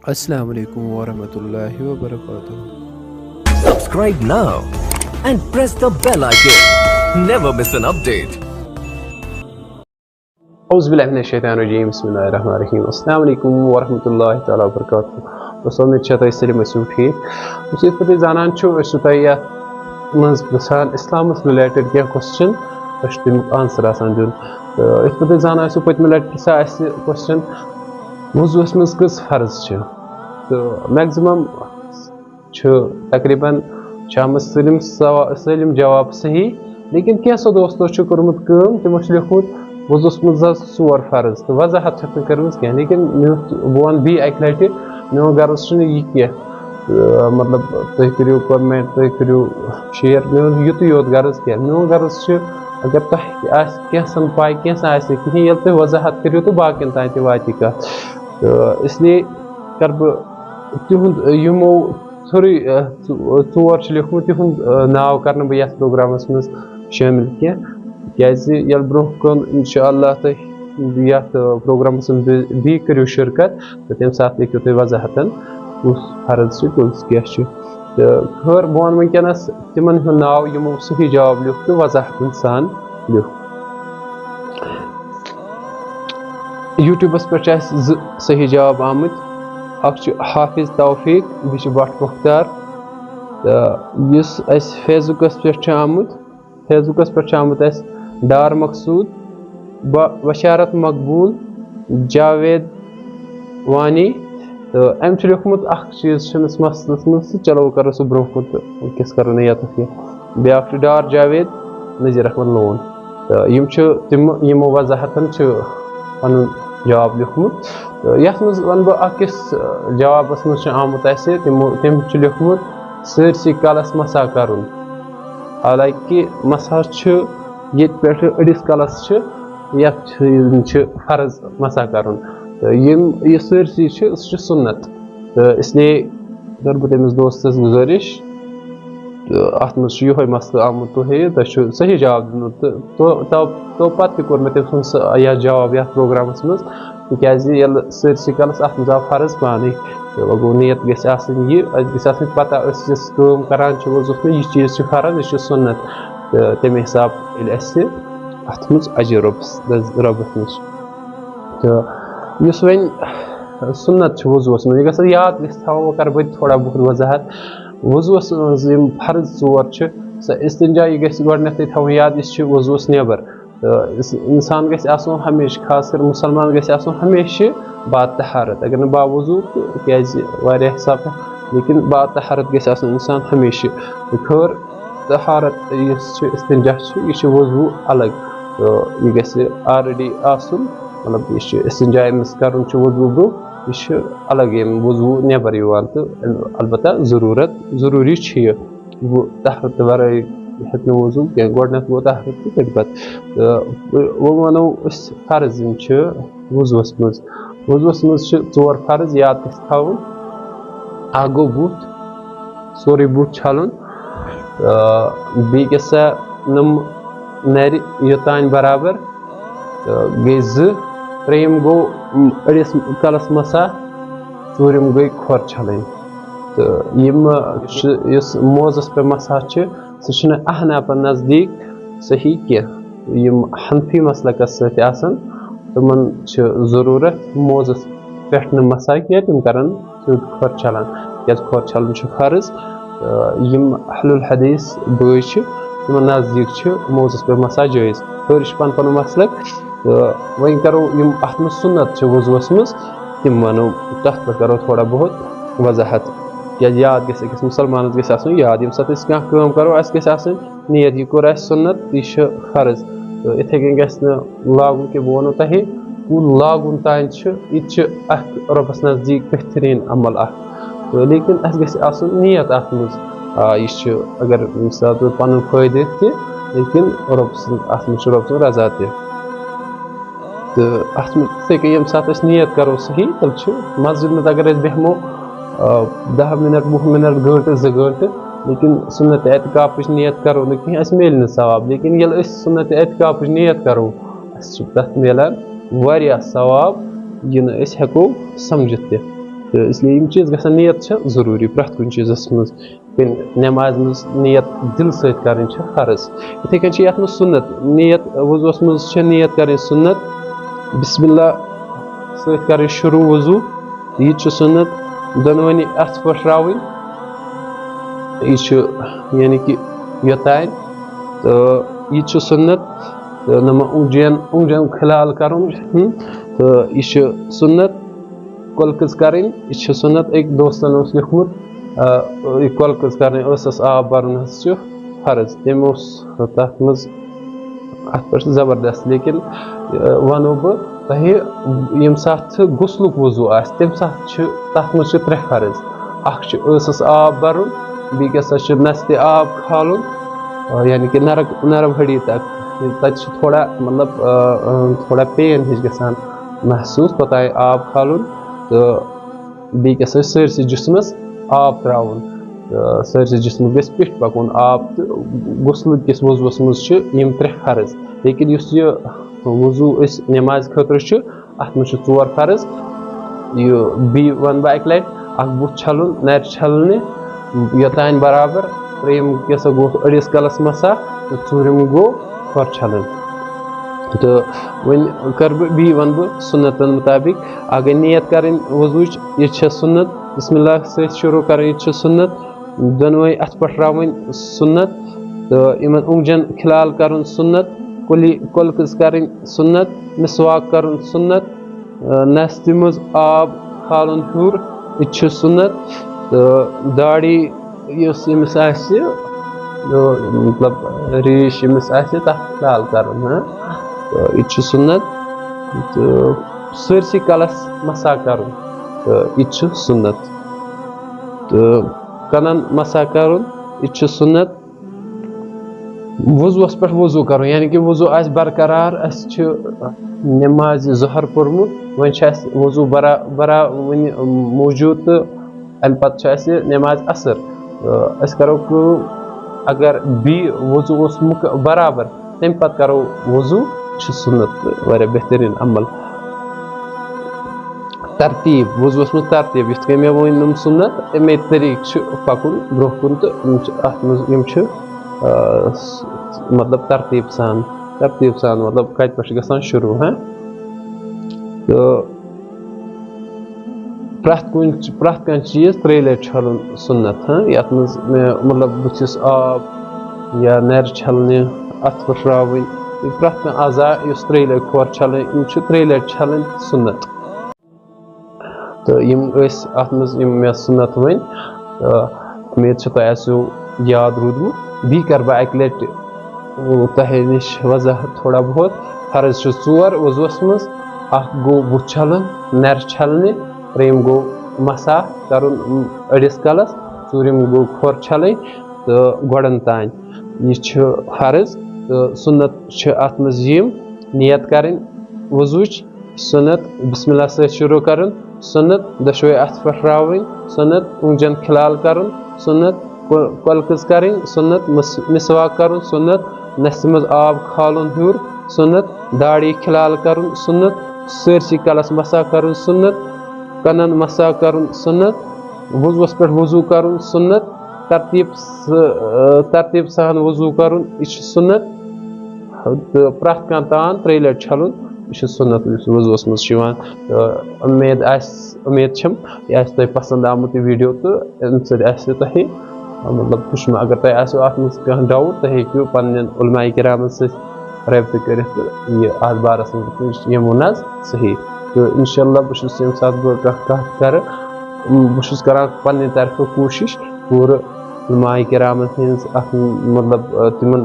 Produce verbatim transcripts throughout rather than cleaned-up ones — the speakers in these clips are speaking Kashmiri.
السلام علیکم ورحمۃ اللہ وبرکاتہ۔ Subscribe now and press the bell icon. Never miss an update. اعوذ باللہ من الشیطان الرجیم، بسم اللہ الرحمن الرحیم۔ السلام علیکم ورحمۃ اللہ تعالیٰ وبرکاتہ۔ دوستو، امید چھےٚ تۄہہِ سٲلِم ٲسِو ٹھیٖک۔ دوستو، یِتھ پٲٹھۍ تُہۍ زانان چھِو، أسۍ چھِو تۄہہِ یَتھ منٛز پرٛژھان اِسلامَس related کینٛہہ question، تۄہہِ چھُ تَمیُک answer آسان دیُن۔ تہٕ یِتھ پٲٹھۍ تُہۍ زانان ٲسِو، پٔتمہِ لَٹہِ پرٛژھا اَسہِ question، وضوٗوَس منٛز کٔژ فرض چھِ؟ تہٕ maximum چھُ تقریباً چھِ آمٕتۍ سٲلِم سوا-، سٲلِم جواب صحیح، لیکن کینٛژھو دوستو چھُ کوٚرمُت کٲم، تِمو چھُ لیوٗکھمُت وضوٗوَس منٛز حظ ژور فرض تہٕ وضاحت چھَکھ نہٕ کٔرمٕژ کینٛہہ۔ لیکن مےٚ اوس، بہٕ وَنہٕ بیٚیہِ اَکہِ لَٹہِ، میون غرض چھُنہٕ یہِ کینٛہہ، تہٕ مطلب تُہۍ کٔرِو comment، تُہۍ کٔرِو share، میون یُتُے یوت غرض کینٛہہ۔ میون غرض چھُ، اگر تۄہہِ تہِ آسہِ کینٛژھن پَے، کینٛژھن آسہِ نہٕ کِہیٖنۍ، ییٚلہِ تُہۍ وضاحت کٔرِو تہٕ باقیَن تام تہِ واتہِ یہِ کَتھ۔ تہٕ اس لیے کَرٕ بہٕ تِہُنٛد، یِمو ژھورُے، اَ، ژو-، ژور چھِ لیوٗکھمُت، تِہُنٛد، اَ، ناو کَرٕ نہٕ بہٕ یَتھ پروگرامَس منٛز شٲمِل کینٛہہ، تِکیٛازِ ییٚلہِ برٛونٛہہ کُن اِنشاء اللہ تُہۍ یَتھ، اَ، پروگرامَس منٛز بی-، بیٚیہِ کٔرِو شِرکت، تہٕ تَمہِ ساتہٕ لیکھِو تُہۍ وضاحتَن کُس فرض چھُ، کُس کیٛاہ چھُ۔ تہٕ خٲر، بہٕ وَنہٕ وٕنکیٚنَس تِمَن ہُنٛد ناو، یِمو صحیح جواب لیوٗکھ تہٕ وضاحتَن سان لیوٗکھ۔ YouTubeس پٮ۪ٹھ چھِ اَسہِ زٕ صحیح جواب آمٕتۍ۔ اَکھ چھُ حافظ توفیق، بیٚیہِ چھُ بٹ مختار۔ تہٕ یُس اَسہِ Facebookس پٮ۪ٹھ چھُ آمُت، Facebookس پٮ۪ٹھ چھُ آمُت اَسہِ ڈار مقصوٗد، ب-، بشارت مقبوٗل، جاوید وانی۔ تہٕ أمۍ چھُ لیوٗکھمُت اَکھ چیٖز چھُنہٕ اَتھ مسلس منٛز، تہٕ چلو وۄنۍ کَرو سُہ برٛونٛہہ کُن تہٕ وٕنکیٚس کَرو نہٕ یَتَتھ کینٛہہ۔ بیٛاکھ چھُ ڈار جاوید، نذیر احمد لون۔ تہٕ یِم چھِ تِم، یِمو وضاحتن چھُ پَنُن جواب لیوٗکھمُت۔ تہٕ یَتھ منٛز وَنہٕ بہٕ اَکھ أکِس، اَ، جوابَس منٛز چھُ آمُت اَسہِ، تِمو، تٔمۍ چھُ لیوٗکھمُت سٲرسٕے کَلَس مسح کَرُن۔ حالانکہِ مسح چھُ ییٚتہِ پٮ۪ٹھٕ أڑِس کَلَس چھُ، یَتھ چھُ، یِم چھِ فرض مسح کَرُن۔ تہٕ یِم، یہِ سٲرسٕے چھُ، سُہ چھُ سُنت۔ تہٕ اس لیے کٔر بہٕ تٔمِس دوستَس گُزٲرِش، تہٕ اَتھ منٛز چھُ یِہوٚے مسلہٕ آمُت تۄہہِ، تۄہہِ چھُ صحیح جواب دیُتمُت۔ تہٕ تو-، تو-، تو پَتہٕ تہِ کوٚر مےٚ تٔمۍ سُنٛد سُہ، یَتھ جواب یَتھ پروگرامَس منٛز، تِکیٛازِ ییٚلہِ سٲرسٕے کَلَس اَتھ منٛز آو فرض پانَے۔ تہٕ وۄنۍ گوٚو، نیت گژھِ آسٕنۍ یہِ، اَسہِ گژھِ آسٕنۍ پَتہ، أسۍ یۄس کٲم کَران چھِ وضوٗوَس منٛز، یہِ چیٖز چھُ فرض، یہِ چھُ سُنت۔ تہٕ تَمے حساب ییٚلہِ اَسہِ اَتھ منٛز اَجر رۄبَس، رۄبَس نِش۔ تہٕ یُس وۄنۍ سُنت چھُ وضوٗوَس منٛز، یہِ گژھِ یاد گژھِ تھاوُن، وۄنۍ کَرٕ بہٕ تہِ تھوڑا بہت وضاحت۔ وضوٗوَس منٛز یِم فرض ژور چھِ، سۄ استنجا، یہِ گژھِ گۄڈٕنٮ۪تھٕے تھاوُن یاد، یہِ چھِ وضوٗوَس نٮ۪بر۔ تہٕ اِس-، اِنسان گژھِ آسُن ہمیشہِ، خاص کر مُسلمان گژھِ آسُن ہمیشہِ با طہارت۔ اگر نہٕ باوضوٗ، تہٕ کیٛازِ واریاہ حساب، لیکن با طہارت گژھِ آسُن اِنسان ہمیشہِ۔ تہٕ خٲر، طہارت یُس چھُ، استنجا چھُ، یہِ چھُ وضوٗ الگ۔ تہٕ یہِ گژھِ already آسُن، مطلب، یہِ چھُ استنجا ییٚمِس کَرُن چھُ وضوٗ برٛونٛہہ، یہِ چھُ الگ ییٚمہِ وضوٗ نٮ۪بر یِوان۔ تہٕ البتہ ضروٗرت، ضروٗری چھُ یہِ۔ وۄنۍ طہارت ورٲے ہیٚکہِ نہٕ وضوٗ کینٛہہ، گۄڈٕنٮ۪تھ گوٚو طہارت تہٕ تَمہِ پَتہٕ۔ تہٕ وۄنۍ وَنو أسۍ فرض یِم چھِ وضوٗوَس منٛز۔ وضوٗوَس منٛز چھِ ژور فرض یاد گژھِ تھاوُن۔ اَکھ گوٚو بُتھ، سورُے بُتھ چھَلُن۔ تہٕ بیٚیہِ گژھِ سا نَم نَرِ یوٚتانۍ برابر۔ تہٕ گٔے زٕ۔ ترٛیٚیِم گوٚو أڑِس کَلَس مَسا، ژوٗرِم گٔے کھۄر چھَلٕنۍ۔ تہٕ یِم چھِ، یُس موزَس پٮ۪ٹھ مَسا چھِ، سُہ چھُنہٕ احنافَن نزدیٖک صحیح کینٛہہ۔ یِم حنفی مسلکَس سۭتۍ آسَن، تِمَن چھِ ضروٗرت موزَس پٮ۪ٹھ نہٕ مَسا کینٛہہ، تِم کَرَن سیوٚد کھۄر چھَلان، تِکیٛازِ کھۄر چھَلُن چھُ فرض۔ تہٕ یِم اہل الحدیث بٲے چھِ، تِمَن نزدیٖک چھِ موزَس پٮ۪ٹھ مَسا جٲیِز۔ ہیوٚر چھُ پَنُن پَنُن مسلک۔ تہٕ وۄنۍ کَرو یِم اَتھ منٛز سُنت چھِ وضوٗوَس منٛز، تِم وَنو، تَتھ پٮ۪ٹھ کَرو تھوڑا بہت وضاحت۔ کیٛازِ یاد گژھِ أکِس مُسلمانَس گژھِ آسُن یاد، ییٚمہِ ساتہٕ أسۍ کانٛہہ کٲم کَرو، اَسہِ گژھِ آسٕنۍ نیت، یہِ کوٚر اَسہِ سُنت، یہِ چھُ فرض۔ تہٕ یِتھَے کٔنۍ گژھِ نہٕ لاگُن کہِ بہٕ وَنو تۄہہِ، کُل لاگُن تانۍ چھُ، یہِ تہِ چھُ اَکھ رۄبَس نزدیٖک بہتریٖن عمل اَکھ۔ تہٕ لیکن اَسہِ گژھِ آسُن نیت اَتھ منٛز۔ آ، یہِ چھُ، اگر مِثال طور پَنُن فٲیدٕ تہِ، لیکن رۄب سٕنٛز، اَتھ منٛز چھُ رۄب سٕنٛز رضا تہِ۔ تہٕ اَتھ منٛز یِتھَے کٔنۍ ییٚمہِ ساتہٕ أسۍ نیت کَرو صحیح، تیٚلہِ چھُ مسجد منٛز اگر أسۍ بیٚہمو، آ، دَہ مِنَٹ، وُہ مِنَٹ، گٲنٛٹہٕ، زٕ گٲنٛٹہٕ، لیکن سُنت اعتکافٕچ نیت کَرو نہٕ کِہیٖنۍ، اَسہِ میلہِ نہٕ ثواب۔ لیکن ییٚلہِ أسۍ سُنت اعتکافٕچ نیت کَرو، اَسہِ چھُ تَتھ میلان واریاہ ثواب، یہِ نہٕ أسۍ ہٮ۪کو سَمجھِتھ تہِ۔ تہٕ اس لیے یِم چیٖز گژھن، نیت چھِ ضروٗری پرٛٮ۪تھ کُنہِ چیٖزَس منٛز۔ یِتھ کٔنۍ نٮ۪مازِ منٛز نیت دِلہٕ سۭتۍ کَرٕنۍ چھِ فرض، یِتھَے کٔنۍ چھِ یَتھ منٛز سُنت۔ نیت وضوٗوَس منٛز چھِ نیت کَرٕنۍ سُنت، بسم اللہ سۭتۍ کَرٕنۍ شروٗع وضوٗ، یہِ تہِ چھُ سُنت۔ دۄنوٕنی اَتھٕ پھٔٹراوٕنۍ، یہِ چھُ یعنی کہِ یوٚتانۍ، تہٕ یہِ تہِ چھُ سُنت۔ تہٕ نَمہٕ اونٛگجن، اونٛگجن کھلال کَرُن، ہُم، تہٕ یہِ چھُ سُنت۔ کۄلکٕژ کَرٕنۍ، یہِ چھِ سُنت۔ أکۍ دوستَن اوس لیوٚکھمُت، آ، یہِ کۄلکٕژ کَرٕنۍ، ٲسَس آب بَرُن حظ چھُ فرض۔ تٔمۍ اوس تَتھ منٛز اَتھ پٮ۪ٹھ زبردست، لیکن، آ، وَنو بہٕ تۄہہِ، ییٚمہِ ساتہٕ سُہ غسلُک وضوٗ آسہِ، تَمہِ ساتہٕ چھِ تَتھ منٛز چھِ ترٛےٚ فرض۔ اَکھ چھُ ٲسَس آب بَرُن، بیٚیہِ کیٛاہ سا چھُ نَستہِ آب کھالُن، آ، یعنی کہِ نَرَک، نَرَم ہٕڈی تَک۔ تَتہِ چھِ تھوڑا، مطلب، آ، آ، تھوڑا pain ہِش گژھان محسوٗس، توٚتام آب کھالُن۔ تہٕ بیٚیہِ کیٛاہ سا چھِ سٲرسٕے جسمَس آب ترٛاوُن۔ تہٕ سٲرسٕے جسمَس گژھِ پیٚٹھۍ پَکُن آب۔ تہٕ غسلہٕ کِس وضوٗوَس منٛز چھِ یِم ترٛےٚ فرض۔ لیکن یُس یہِ وضوٗ أسۍ نٮ۪مازِ خٲطرٕ چھُ، اَتھ منٛز چھِ ژور فرض۔ یہِ بیٚیہِ وَنہٕ بہٕ اَکہِ لَٹہِ، اَکھ بُتھ چھَلُن، نَرِ چھَلنہِ یوٚتانۍ برابر، ترٛیٚیِم کیٛاہ سا گوٚو أڑِس کَلَس مسا، تہٕ ژوٗرِم گوٚو کھۄر چھَلٕنۍ۔ تہٕ وۄنۍ کَرٕ بہٕ بیٚیہِ وَنہٕ بہٕ سُنتَن مُطابِق، اَکھ گٔے نیت کَرٕنۍ وضوٗوٕچ، یہِ چھےٚ سُنت، بسم اللہ سۭتۍ شروٗع کَرٕنۍ، یہِ تہِ چھِ سُنت، دۄنوَے اَتھٕ پھٔٹراوٕنۍ سُنت، تہٕ یِمَن اونٛگجَن کھلال کَرُن سُنت، کُلی کۄلکٕژ کَرٕنۍ سُنت، مسواک کَرُن سُنت، آ، نَستہِ منٛز آب کھالُن ہیوٚر، یہِ تہِ چھُ سُنت۔ تہٕ داڑھی یۄس ییٚمِس آسہِ، آ، مطلب ریٖش ییٚمِس آسہِ، تَتھ کھلال کَرُن، ہاں، تہٕ یہِ تہِ چھُ سُنت۔ تہٕ سٲرسٕے کَلَس مسا کَرُن، تہٕ یہِ تہِ چھُ سُنت۔ تہٕ کَنَن مسا کَرُن، یہِ تہِ چھُ سُنت۔ وضوٗوَس پٮ۪ٹھ وضوٗ کَرُن، یعنی کہِ وضوٗ آسہِ برقرار، اَسہِ چھُ نٮ۪مازِ ظہر پوٚرمُت، وۄنۍ چھُ اَسہِ وضوٗ برا-، برا-، وٕنہِ موٗجوٗد، تہٕ اَمہِ پَتہٕ چھُ اَسہِ نٮ۪مازِ عصر۔ تہٕ أسۍ کَرو کٲم، اگر بیٚیہِ وضوٗ اوس مُک-، برابر، تَمہِ پَتہٕ کَرو وضوٗ، چھُ سُنت تہٕ واریاہ بہتریٖن عمل۔ ترتیٖب، وضوٗوَس منٛز ترتیٖب، یِتھ کٔنۍ مےٚ ووٚن، یِم سُنت، اَمے طریٖقہٕ چھُ پَکُن برٛونٛہہ کُن، تہٕ یِم چھِ اَتھ منٛز، یِم چھِ، آ، س-، مطلب ترتیٖب سان، ترتیٖب سان، مطلب کَتہِ پٮ۪ٹھ چھُ گژھان شروٗع، ہاں؟ تہٕ پرٛٮ۪تھ کُنہِ، پرٛٮ۪تھ کانٛہہ چیٖز ترٛیٚیہِ لَٹہِ چھَلُن سُنت، ہاں؟ یَتھ منٛز مےٚ، مطلب، بٕتھِس آب یا نَرِ چھَلنہِ، اَتھٕ پھٔٹراوٕنۍ، یہِ پرٛٮ۪تھ کانٛہہ اعضا یُس ترٛیٚیہِ لَٹہِ کھۄر چھَلٕنۍ، یِم چھِ ترٛیٚیہِ لَٹہِ چھَلٕنۍ سُنت۔ تہٕ یِم ٲسۍ اَتھ منٛز یِم مےٚ سُنت ؤنۍ، تہٕ اُمید چھِ تۄہہِ آسیو یاد روٗدمُت۔ بیٚیہِ کَرٕ بہٕ اَکہِ لَٹہِ، اۭں، تۄہہِ نِش وضاحت تھوڑا بہت۔ فرض چھِ ژور وضوٗوَس منٛز، اَکھ گوٚو بُتھ چھَلُن، نَرِ چھَلنہِ، ترٛیٚیِم گوٚو مسا کَرُن، اۭں، أڑِس کَلَس، ژوٗرِم گوٚو کھۄر چھَلٕنۍ تہٕ گۄڈَن تام۔ یہِ چھُ فرض، تہٕ سُنت چھِ اَتھ منٛز یِم، نیت کَرٕنۍ وضوٗوٕچ، سُنت بسم اللہ سۭتۍ شروٗع کَرُن، سُنت دۄشوَے اَتھٕ پھٔٹراوٕنۍ، سُنت اونٛگجن کھلال کَرُن، سُنت کو-، کۄلکٕژ کَرٕنۍ، سُنت مس-، مسواک کَرُن، سُنت نَستہِ منٛز آب کھالُن ہیوٚر، سُنت داڑھی کھلال کَرُن، سُنت سٲرسٕے کَلَس مسا کَرُن، سُنت کَنَن مسا کَرُن، سُنت وضوٗوَس پٮ۪ٹھ وضوٗ کَرُن، سُنت ترتیٖب س-، ترتیٖب سان وضوٗ کَرُن، یہِ چھُ سُنت۔ تہٕ پرٛٮ۪تھ کانٛہہ تان ترٛیٚیہِ لَٹہِ چھَلُن، یہِ چھُ سُنت یُس وضوٗوَس منٛز چھُ یِوان۔ تہٕ اُمید آسہِ، اُمید چھَم، یہِ آسہِ تۄہہِ پَسنٛد آمُت یہِ video، تہٕ اَمہِ سۭتۍ آسہِ تۄہہِ، مطلب، ہیوٚچھمُت۔ اگر تۄہہِ آسیو اَتھ منٛز کانٛہہ doubt، تُہۍ ہیٚکِو پنٛنٮ۪ن علماء کرامَن سۭتۍ رٲبطہٕ کٔرِتھ تہٕ یہِ اَتھ بارَس منٛز، یِم ووٚن حظ صحیح۔ تہٕ اِنشاء اللہ بہٕ چھُس، ییٚمہِ ساتہٕ بہٕ کانٛہہ کَتھ کَرٕ، بہٕ چھُس کَران پنٛنہِ طرفہٕ کوٗشِش پوٗرٕ علماء کرامَن ہٕنٛز اَتھ، مطلب، تِمَن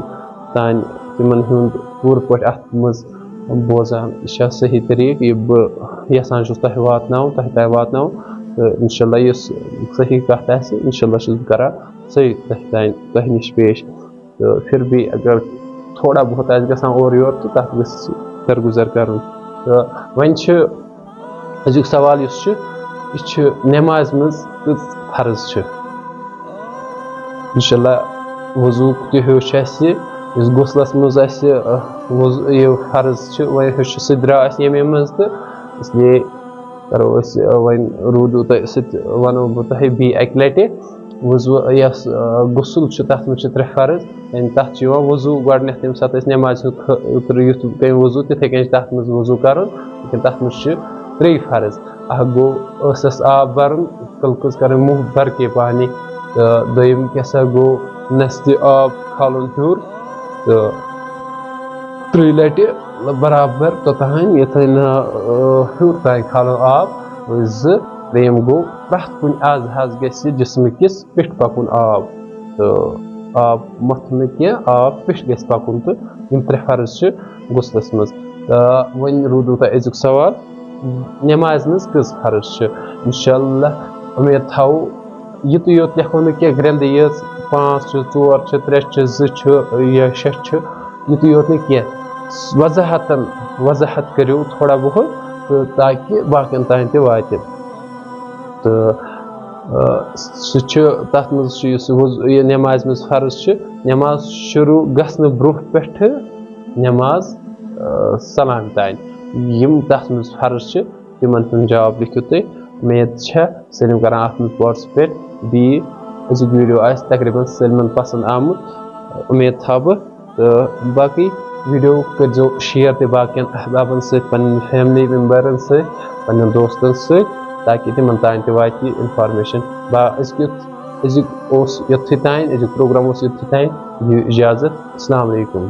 تانۍ، تِمَن ہُنٛد پوٗرٕ پٲٹھۍ اَتھ منٛز بوزان۔ یہِ چھا صحیح طریٖقہٕ، یہِ بہٕ یَژھان چھُس تۄہہِ واتناوُن، تۄہہِ تام واتناوُن۔ تہٕ اِنشاء اللہ یُس صحیح کَتھ آسہِ، اِنشاء اللہ چھُس بہٕ کَران سُے تۄہہِ تام، تۄہہِ نِش پیش۔ تہٕ پھر بھی اگر تھوڑا بہت آسہِ گژھان اورٕ یورٕ، تہٕ تَتھ گژھِ درگُزر کَرُن۔ تہٕ وۄنۍ چھِ أزیُک سوال یُس چھُ، یہِ چھُ نٮ۪مازِ منٛز کٔژ فرض چھِ؟ اِنشاء اللہ وضوٗ تہِ ہیوٚچھ اَسہِ، یُس غسلَس منٛز اَسہِ، اَ، وضوٗ، یہِ فرض چھِ، وۄنۍ ہیوٚچھ، سُہ درٛاو اَسہِ ییٚمے منٛز، تہٕ اس لیے کرو أسۍ، آ، وۄنۍ روٗدوٕ تۄہہِ سۭتۍ، وَنو بہٕ تۄہہِ بیٚیہِ اَکہِ لَٹہِ، وضوٗ یۄس، آ، غسل چھُ، تَتھ منٛز چھِ ترٛےٚ فرض۔ یعنی تَتھ چھُ یِوان وضوٗ گۄڈٕنٮ۪تھ، ییٚمہِ ساتہٕ أسۍ نٮ۪مازِ ہُنٛد خٲ-، یُتھ کٔنۍ وضوٗ، تِتھَے کٔنۍ چھُ تَتھ منٛز وضوٗ کَرُن، لیکِن تَتھ منٛز چھِ ترٛے فرض۔ اَکھ گوٚو ٲسَس آب بَرُن، تلقُز کَرٕنۍ، منہ بھر کے پانی، تہٕ دوٚیِم کیٛاہ سا گوٚو، نَستہِ آب کھالُن ہیوٚر، تہٕ ترٛیٚیہِ لَٹہِ برابر توٚتام، یوٚتام نہٕ، آ، ہیوٚر تام کھالُن آب۔ زٕ، ترٛیٚیِم گوٚو، پرٛٮ۪تھ کُنہِ عضوَس گژھِ جسمہٕ کِس پیٚٹھۍ پَکُن آب، تہٕ آب مَتھُن نہٕ کینٛہہ، آب پیٚٹھۍ گژھِ پَکُن، تہٕ یِم ترٛےٚ فرض چھِ غسلَس منٛز۔ تہٕ وۄنۍ روٗدوٕ تۄہہِ أزیُک سوال، نٮ۪مازِ منٛز کٔژ فرض چھِ؟ اِنشاءاللہ، اُمید تھاوو، یِتُے یوت لیکھو نہٕ کینٛہہ، گرٛٮ۪ندٕ یٲژ، پانٛژھ چھِ، ژور چھِ، ترٛےٚ چھِ، زٕ چھِ یا شےٚ چھِ، یِتُے یوت نہٕ کینٛہہ۔ وضاحتن، وضاحت کٔرِو تھوڑا بہت، تہٕ تاکہِ باقین تام تہِ واتہِ۔ تہٕ، آ، سُہ چھُ، تَتھ منٛز چھُ یُس وضو، یہِ نٮ۪مازِ منٛز فرض چھِ، نٮ۪ماز شروٗع گژھنہٕ برٛونٛہہ پٮ۪ٹھٕ نٮ۪ماز، آ، سلام تام، یِم تَتھ منٛز فرض چھِ، تِمن ہُنٛد جواب لیکھِو تُہۍ۔ اُمید چھےٚ سٲلِم کران اَتھ منٛز participate۔ بیٚیہِ أزیُک video آسہِ تقریباً سٲلمن پسنٛد آمُت، اُمید تھاوٕ بہٕ۔ تہٕ باقٕے video کٔرۍزیو share تہِ باقین احبابن سۭتۍ، پننٮ۪ن family memberن سۭتۍ، پننٮ۪ن دوستن سۭتۍ، تاکہِ تِمن تام تہِ واتہِ یہِ information۔ با-، أزیُک، أزیُک اوس یُتھُے تام، أزیُک program اوس یُتھُے تام۔ دِیِو اجازت۔ السلام علیکم۔